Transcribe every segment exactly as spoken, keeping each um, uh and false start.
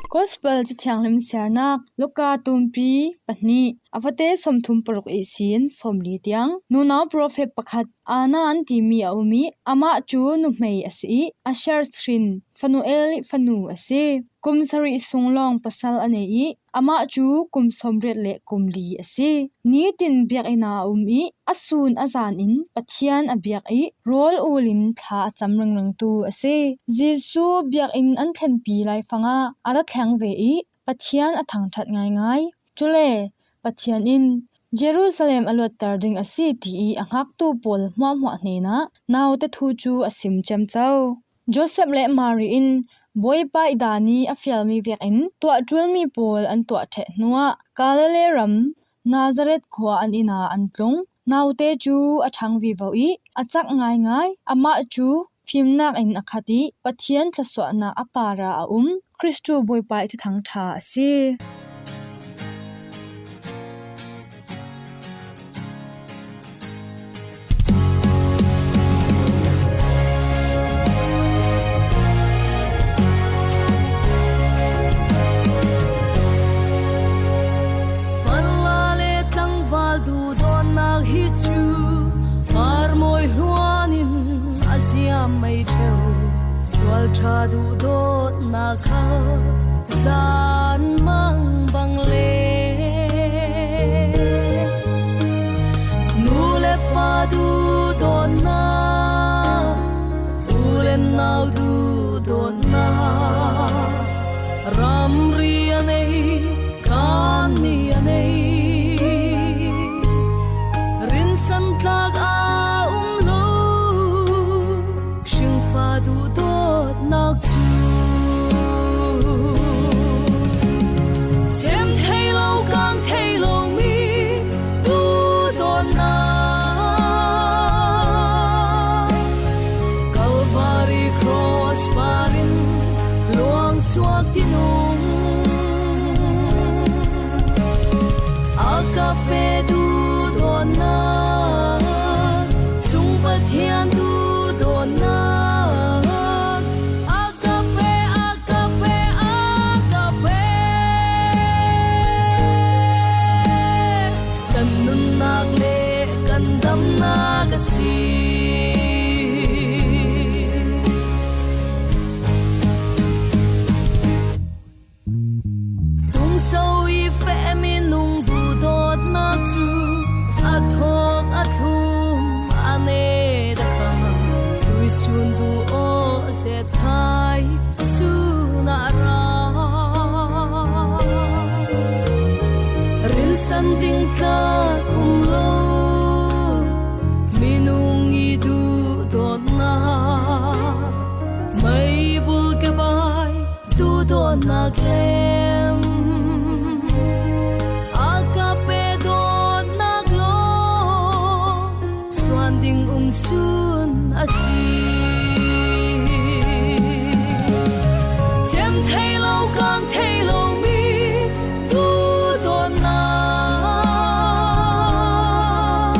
Gospel Cathianghlim siarnak Luka tumpi pahnih, a fate sawmthum paruk ihsin sawmli tiang nunau profet pakhat Anna an timi a um ih, amah cu nuhmei a si ih, Asher hrin Fanuel ih fanu a si. Kum sarih sung lawng pasal a nei ih, amah cu kum sawmriat le kum li a si. Nitin biakinn ah a um ih, a sun a zan in Pathian a biak ih, rawl ul in thla a cam ringringtu a si. Jesuh biakinn an thlenpi laifang ah a ra thleng ve ih, Pathian a thangṭhat ngaingai. Cule Pathian in, Jerusalem a luatter ding a si, tiih a hngaktu pawl hmuahhmuah hnenah naute thu cu a sim ciamco. Josef le Mari in Bawipa ih dan ih a fialmi vekin tuah ṭulmi pawl an tuah ṭheh hnuah Galilee ram Nazareth khua an inn ah an tlung. Naute cu a ṭhang vivo ih a cak ngaingai. Amah cu fimnak in a khat ih Pathian thluasuahnak a parah a um. Kristu Bawipa ih Thuthang ṭha a si. Fanla le tlangval duhdawtnak hi cu parmawi hluan in a ziam mei ṭheu. Tualṭha duhdawtnak khal zan mangbang le nu le pa duhdawtnak, u le nau duhdawtnak, ramri a nei, kanni a nei, rinsan tlak a um lo hringfa duhdawtnak cu, cem thei lo, kang thei lo mi duhdawtnak, Kalvari cross par in luang suak tinung, agape duhdawtnak, sung Pathian duhdawtnak, agape, agape, agape, kan nunnak le kan damnak a si. Tungso ih feh minung duhdawtnak cu a thawk a thlum a neta kha tuisun duh aw zet thai sun ah ra. Rinsan ding tlak um lo minung ih duhdawtnak, meibul kebai duhdawtnak lem, agape dawtnak lawng suan ding um sun a si. Cem thei lo, kang thei lo mi duhdawtnak,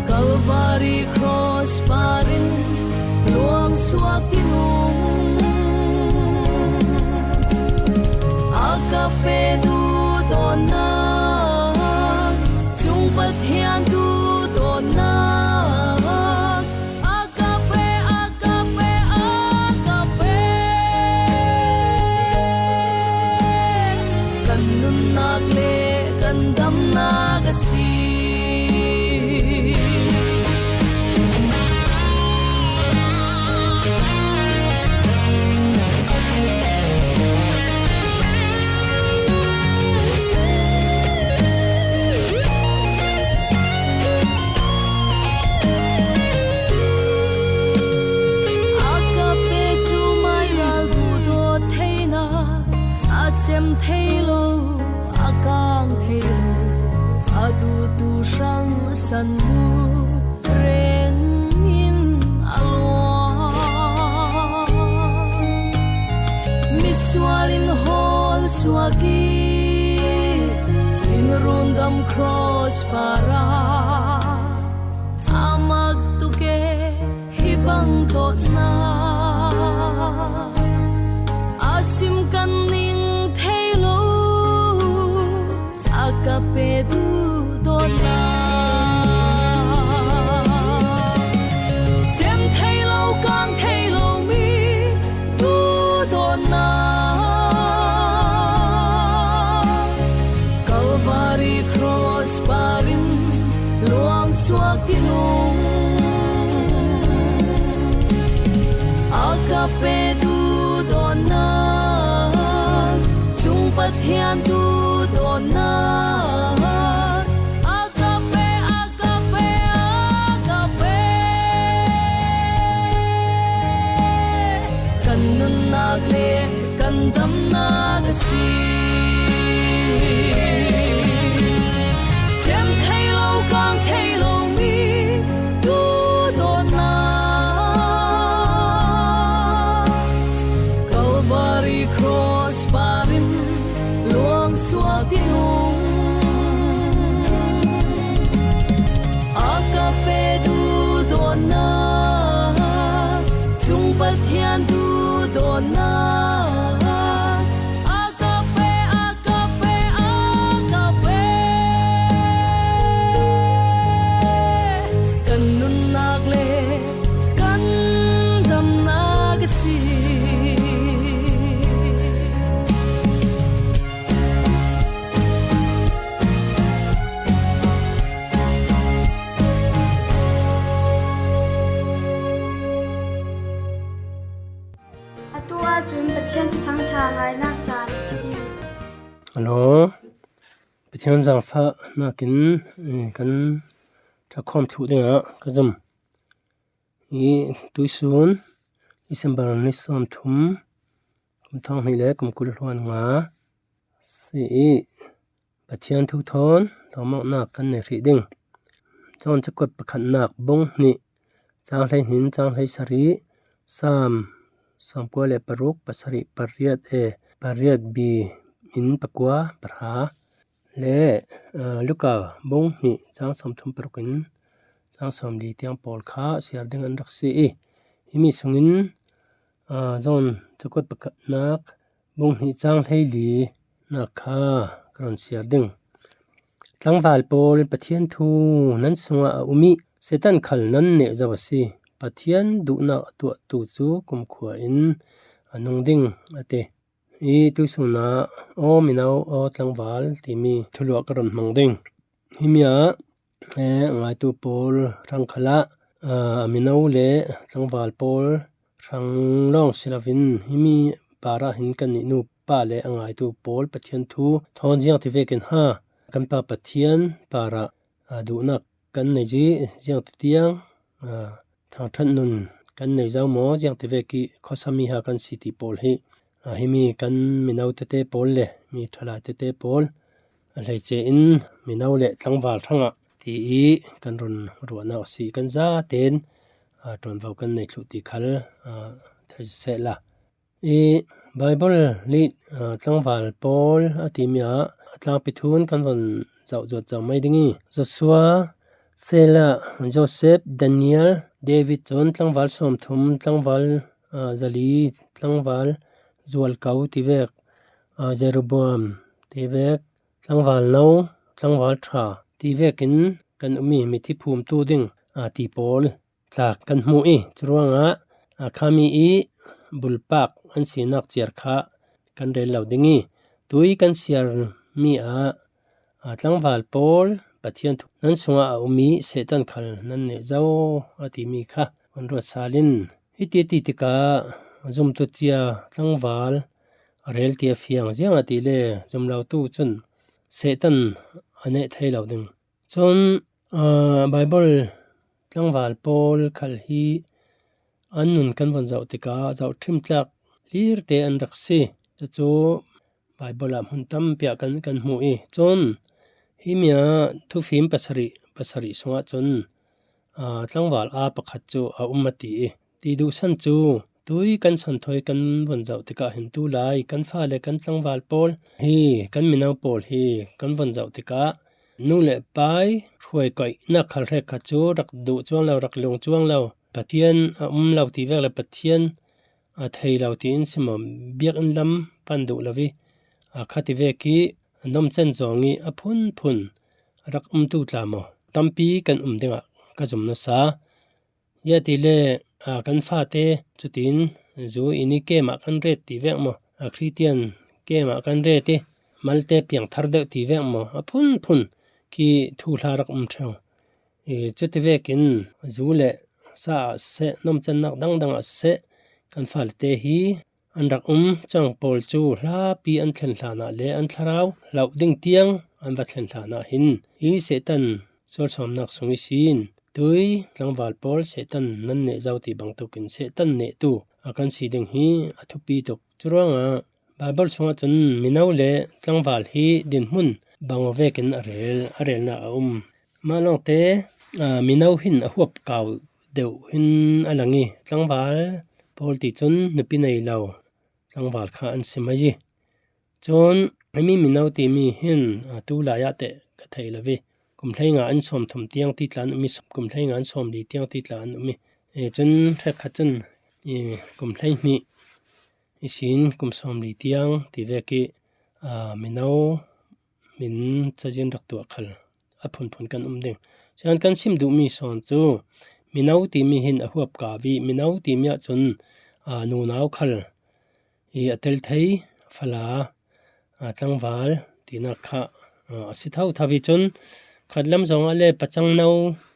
Kalvari cross par in luang suak tinung, agape duhdawtnak, cung Pathian duhdawtnak, agape, agape, agape, kan nunnak le kan damnak a si. Agape cu mairal duhdawt theinak, a cem thei lo, a kang thei lo, a duhtu hrang san mu reng in a luang. Misual in hawl suak ih in rundam cross par ah a mak tuk e, hi bang Dawtna a sim kan ning thei lo, a ka pe duhdawtna. Cem thei lo, kang thei lo mi duhdawtna. Calvary cross parin luang suak i nung. A ka pe duhdawtna, chung Pathian duhdawtna. A ka pe, a ka pe, a ka pe. Kan nunnak le kan damnak a si. Cem thei lo, kang thei lo mi duhdawtna. Calvary cross parin luang suak i nung. A ka pe duhdawtna, chung Pathian duhdawtna. A ka pe, a ka pe, a ka pe. Kan nunnak le kan damnak a si. Atu ahcun Pathian Thuthang ṭha ngainak caan a si ding. Hello. Pathian zaangfahnak in, eh, kan ṭhakhawm thluh dingah ka zum. I tuisun December ni sawmthum, kum thonghnih le kum kul hluan nga si i Pathian thu thawn thawmawknak kan nei hrih ding. John cakuat pakhatnak bung hnih, cang hleihnih, cang hleisarih, Salm sawmkua le paruk, pasarih, pariat A, pariat B in pakua, pahra le, aa, Luka bung hnih, cang sawmthum paruk in cang sawmli tiang pawl kha siar ding an rak si i, himi sungin, aa, John cakuat pakhatnak bung hnih cang hleili nak kha ka run siar ding. Tlangval pawl, Pathian thu nan sungah a um i Satan khal nan neh zo a si. Pathian duhnak a tuahtu cu kumkhua in a nung ding, a ti. I tuisun ah, aw mino, aw tlangval timi thuluak ka run hmang ding. Himi ah, eh, ngaitu pawl hrang khalah, ah, a mino le tlangval pawl hrang lawng si loin himi parah hin kannih nupa le a ngaitu pawl Pathian thu thawn ziangti vekin ha, kan Pa Pathian parah, ah, duhnak kan nei i ziangti tiang, ah, thangṭhat nun kan nei zo maw, ziangti vek i khuasami ha kan si ti pawl hi, ah, himi kan mino tete pawl le mi ṭhalai tete pawl a hleice in mino le tlangval hrangah ti i kan run ruahnak a si. Kan zaten, ah, ṭuanvo kan nei thluh ti khal, ah, thei sehla. I Baibal nih, aa, tlangval pawl a timi ah a tlangpi thun kan von zoh zuat zo mai ding i, Joshua, Sela, Joseph, Daniel, David, cun tlangval sawmthum, tlangval, aa, zali, tlangval zualko ti vek, aa, Jeroboam ti vek, tlangval no, tlangval ṭha ti vekin kan um i mithi phumtu ding, aa, ti pawl tlak kan hmu i, curuangah, aa, khami i bulpak an sinak ciar kha kan rel lo ding i, tui kan siarmi ah, aa, tlangval pawl Pathian thu nan sungah a um i Satan khal nan neh zo a timi kha kan ruat sal in, hiti ti tikah zumtu cia tlangval a rel ti a fiang, ziangahtile zum lo tu cun Satan a neh thei lo ding. Cun, aa, Baibal tlangval pawl khal hi an nun kan von zoh tikah zohṭhim tlak hlirte an rak si. Cucu Baibal ah hmun tampi ah kan, kan hmu i, cun himi ah thufim pasarih, pasarih sungah cun, aa, tlangval aa pakhat cu a um a ti i, ti duhsan cu tui kan santhawi kan von zoh tikah hin tu lai kan fale kan tlangval pawl hi, kan mino pawl hi kan von zoh tikah nu le pai hruaikoihnak khal hrekkhat cu rak duh cuang lo, rak lung cuang lo, Pathian a um lo ti vek le Pathian a thei lo tiin sim aw, biakinn lam pan duh lo i, a, khati vek i nomcen zawng i a phunphun rak umtu tla maw tampi kan um dingah ka zum nasa. Ziatile, a, kan fate cutin zu in i kem ah kan ret ti vek maw, a, Khristian kem ah kan ret i malte piangthar deuh ti vek maw, a phunphun khi thuhla rak um ṭheu. I, cuti vekin zu le sa ah siseh, nomcennak dangdang ah siseh, kan falete hi an rak um cang pawl cu hlapi an thlen hlanah le an thlarau hlauh ding tiang an va thlen hlanah hin hi Satan sualsawmnak sung ihsin tui tlangval pawl Satan nan neh zo ti bangtukin Satan nehtu a kan si ding hi a thupi tuk. Curuangah Baibal sungah cun mino le tlangval hi dinhmun bang aw vekin a rel, a relnak a um. Mah lawngte, aa, mino hin a huap kau deuh hin a lang i, tlangval pawl ti cun nupi nei lo tlangval kha an si mai i. Cun himi mino timi hin, aa, tu lai ah teh ka thei lo i, kum hleinga an sawmthum tiang ti tla an um i, kum hleinga an sawmli tiang ti tla an um i, e, cun hrekkhat cun, e, kum hleihnih ihsin kum sawmli tiang ti vek i, aa, mino min cazin rak tuah khal a phunphun kan um ding. Sian kan sim duhmi sawn cu mino timi hin a huap kau i, mino timi ahcun, aa, nunau khal i a tel thei, fala, aa, tlangval tinak kha, aa, a si thotho i cun khatlam zongah le pacang no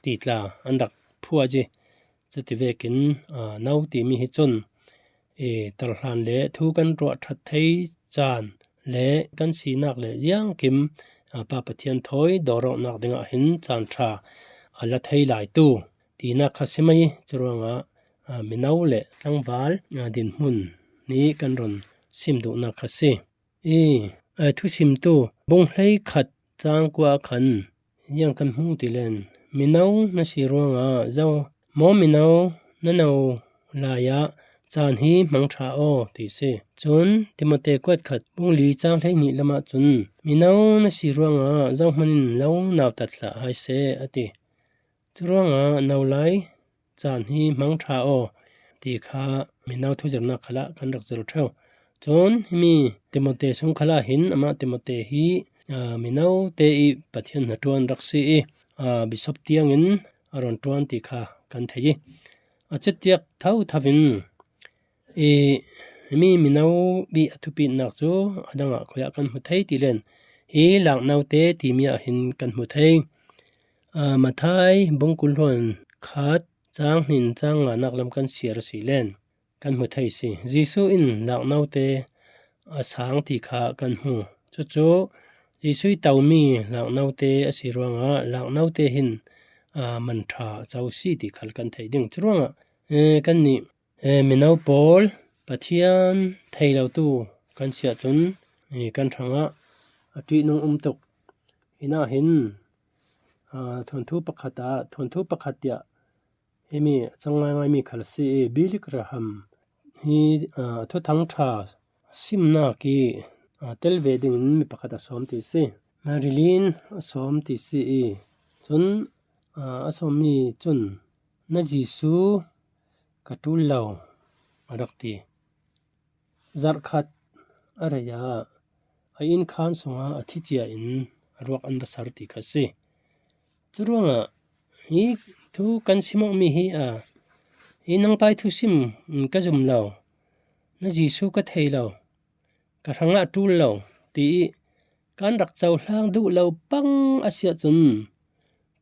ti tla an rak phuah i, cuti vekin, aa, no timi hi cun, i, tarhlan le thu kan ruah ṭhat thei caan le kan sinak le ziangkim, aa, Pa Pathian thawi dawrawhnak dingah hin caan ṭha a la thei lai tu tinak kha si mai i, curuangah, aa, mino le tlangval, aa, dinhmun nih kan run sim duhnak kha si. I, aa, thusimtu bung hleikhat cang kua khan ziang kan hmu ti len, mino na si ruangah zo, maw mino na no lai ah caan hi hmang ṭha aw ti si. Cun Timote kuat khat bung li cang hleihnih lamah cun mino na si ruangah zohman in lo nautat hlah hai seh a ti. Curuangah no lai caan hi hmang ṭha aw ti kha mino thuzirnak khalah kan rak zir ṭheu. Cun himi Timote sung khalah hin amah Timote hi, aa, minote i Pathian hnaṭuan rak si i, aa, bishop tiangin a run ṭuan ti kha kan thei i, a cutiak thotho in i, himi mino bik a thupitnak cu a dangah khuiah kan hmu thei ti len, hi laknote timi ah hin kan hmu thei. Aa, Matthai bung kul hluan khat cang hnin cang nganak lam kan siar a si len kan hmu thei si. Jesuh in laknote a sang ti kha kan hmu. Cucu Jesuh i tomi laknote a si ruangah laknote hin, aa, man ṭha a co si ti khal kan thei ding. Curuangah, ee, kannih, ee, mino pawl Pathian thei lotu kan si ahcun, ee, kan hrangah a ṭihnung um tuk. Hinah hin, aa, thuanthu pakhat ah, thuanthu pakhat tiah himi a cang ngaingaimi khal a si i, Billy Graham hi, aa, Thuthang ṭha simnak i, aa, tel ve dingin mi pakhat a sawm ti a si. Marilyn a sawm ti a si i, cun, aa, a sawmmi cun, "Na Jesuh ka ṭul lo," a rak ti. Zarhkhat a rei ah a innkhan sungah a thi cia in a ruak an va ser ti kha si. Curuangah hi thu kan sim awkmi hi a, hi nangpa i thusim ka zum lo, na Jesuh ka thei lo, ka hrangah ṭul lo, ti i kan rak cohlang duh lo pang a si ahcun,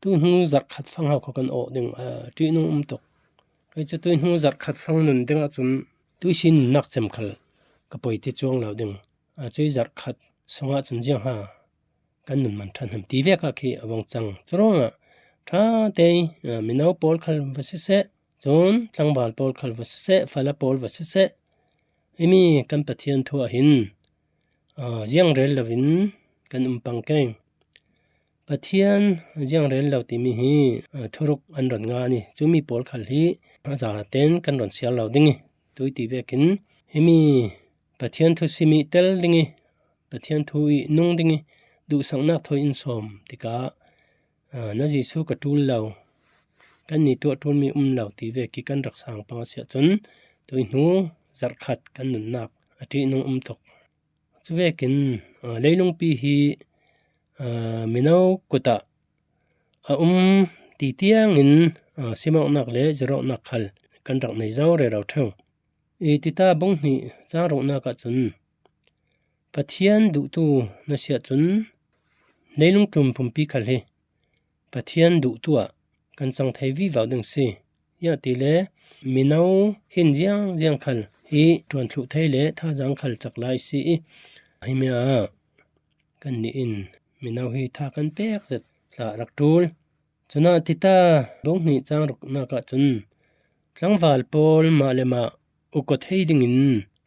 tuihnu zarhkhat fang hau kha kan awh ding, aa, ṭihnung um tuk. Kei cu tuihnu zarhkhat fang nun ding ahcun tuihsi nunnak cem khal ka poi ti cuang lo ding. Aa, cuih zarhkhat sungah cun ziangha kan nun man ṭhan hnem ti vek ah khi a vung cang. Curuangah ṭha te, aa, mino pawl khal va siseh, cun tlangval pawl khal va siseh, fala pawl va siseh, himi kan Pathian thu ah hin, aa, ziang rel loin kan um pang keng. Pathian ziang rel lo timi hi, aa, thuruk an run ngan i, cumi pawl khal hi a zaten kan run siar lo ding i, tuiti vekin himi Pathian thusim i tel ding i, Pathian thu i nung ding i, duhsaknak thawi in sawm tikah, aa, na Jesuh ka ṭul lo, kannih tuah ṭulmi um lo ti vek hi kan rak sang pang a si ahcun, tuihnu zarh khat kan nunnak a ṭihnung um tuk. Cuvekin, aa, leilungpi hi, aa, mino kut ah a um ti tiangin, aa, simawknak le zirhawknak khal kan rak nei zo rero ṭheu. I Tita bung hnih cang ruknak ahcun, Pathian duhtu na si ahcun, leilung tlun pumpi khal hi Pathian duhtu ah kan cang thei vivo ding si. Ziangahtile mino hin ziangziang khal hi ṭuan thluh thei le thazaang khal cak lai si i, himi ah kannih in mino hi tha kan pek zet hlah rak ṭul. Cun ah Tita bung hnih cang ruknak ahcun, tlangval pawl mah le mah ukaw thei dingin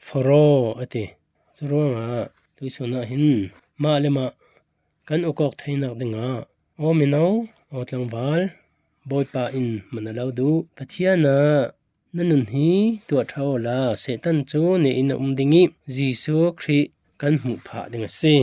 forh aw a ti. Curuangah tuihsun ah hin mah le mah kan ukawk theinak dingah, aw mino, aw tlangval, Bawipa in hman a lo duh Pathian ah na nun hi tuah ṭha awla Satan cu ne in a um ding i Jesuh Khrih kan hmuh phah ding a si.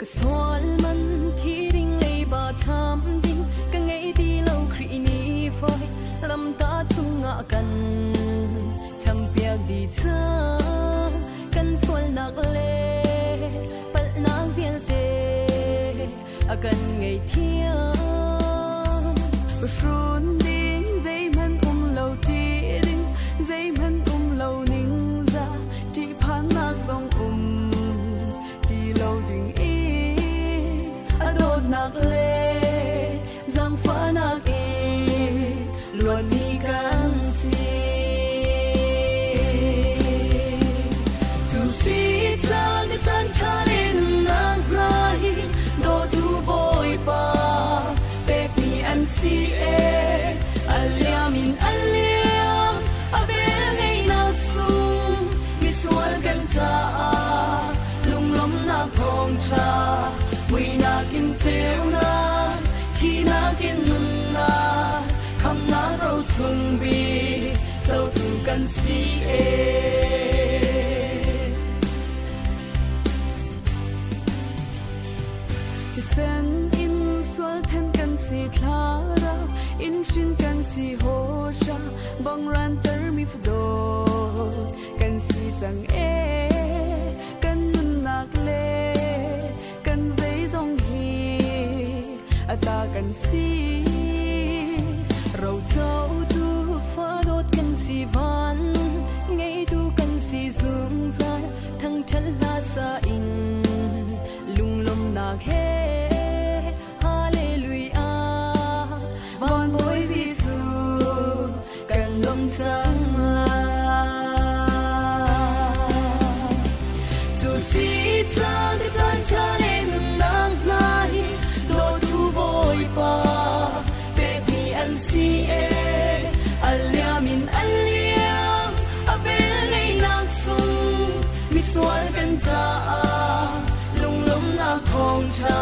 Ka sual man thi ding, leiba tham ding ka ngei ti lo, Khrih ni voi lamta chungah kan champiak dih cang. Kan sualnak le palhnak vialte a kan ngei thiam. Hrun ding zeihmanh um lo, ṭih ding zeihmahn um lo, ningzah ṭihphannak zong um ti lo ding i, a dawtnak le zaangfahnak in luatmi kan si. Cu si cang ka caan ṭha le nunnak hna hi dawtu Bawipa pekmi an si e. A liam in a liam a vel ngeihnak sung misual kan caah lunglawmhnak thawngṭha muihnak in ceunak, thihnak in nunnak, khamhnak ro sung bik cotu kan si e. Thisen in sual then kan si, thlarau in hrin kan si, hawhra bang ranter mi fadawt kan si cang e. Kan nunnak le kan zeizong hi a ta kan si. Rocotu fadawt kan si, van ngeitu kan si, zungzal thangṭhat hlasa in lunglawmhnak he. Hallelujah, Van Bawi Jesuh kan lawmh cang lai. Cu si cang ka caan ṭha le nunnak hna hi dawtu Bawipa pekmi an si e. A liam in a liam a vel ngeihnak sung misual kan caah lunglawmhnak thawngṭha,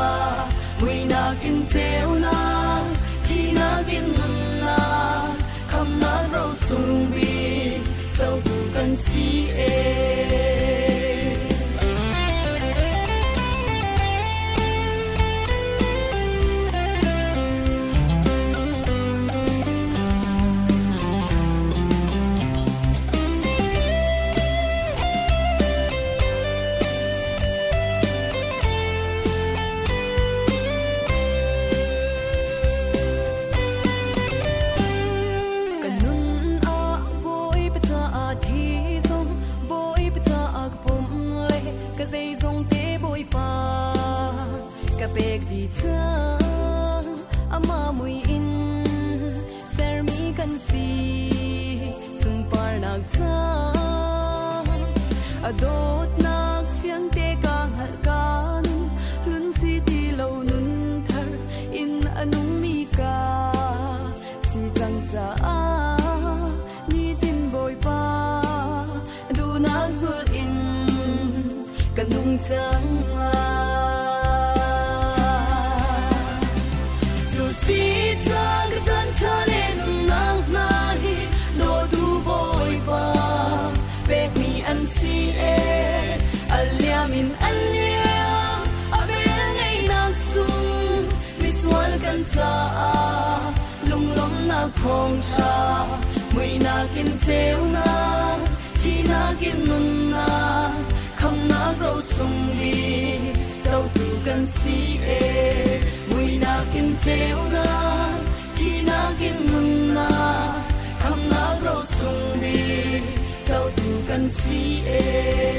muihnak in ceunak, thihnak in nunnak, khamhnak ro sung bik cotu kan si e. Ka nun ah Bawipa caah thi zong, Bawipa caah ka pumh le ka zeizong te Bawipa ka pek dih cang. Amah mui in sermi kan si, sunparnak cang. A dawtnak fiangte ka hngalh, ka nun hlun si ti lo, nun thar in a nungmi ka si cang caah, nitin Bawipa duhnak zulh in ka nung cang lai. Thawngṭha, muihnak in ceunak, thihnak in nunnak, khamhnak ro sung bik, cotu kan si e. Muihnak in ceunak, thihnak in nunnak, khamhnak ro sung bik, cotu kan si e.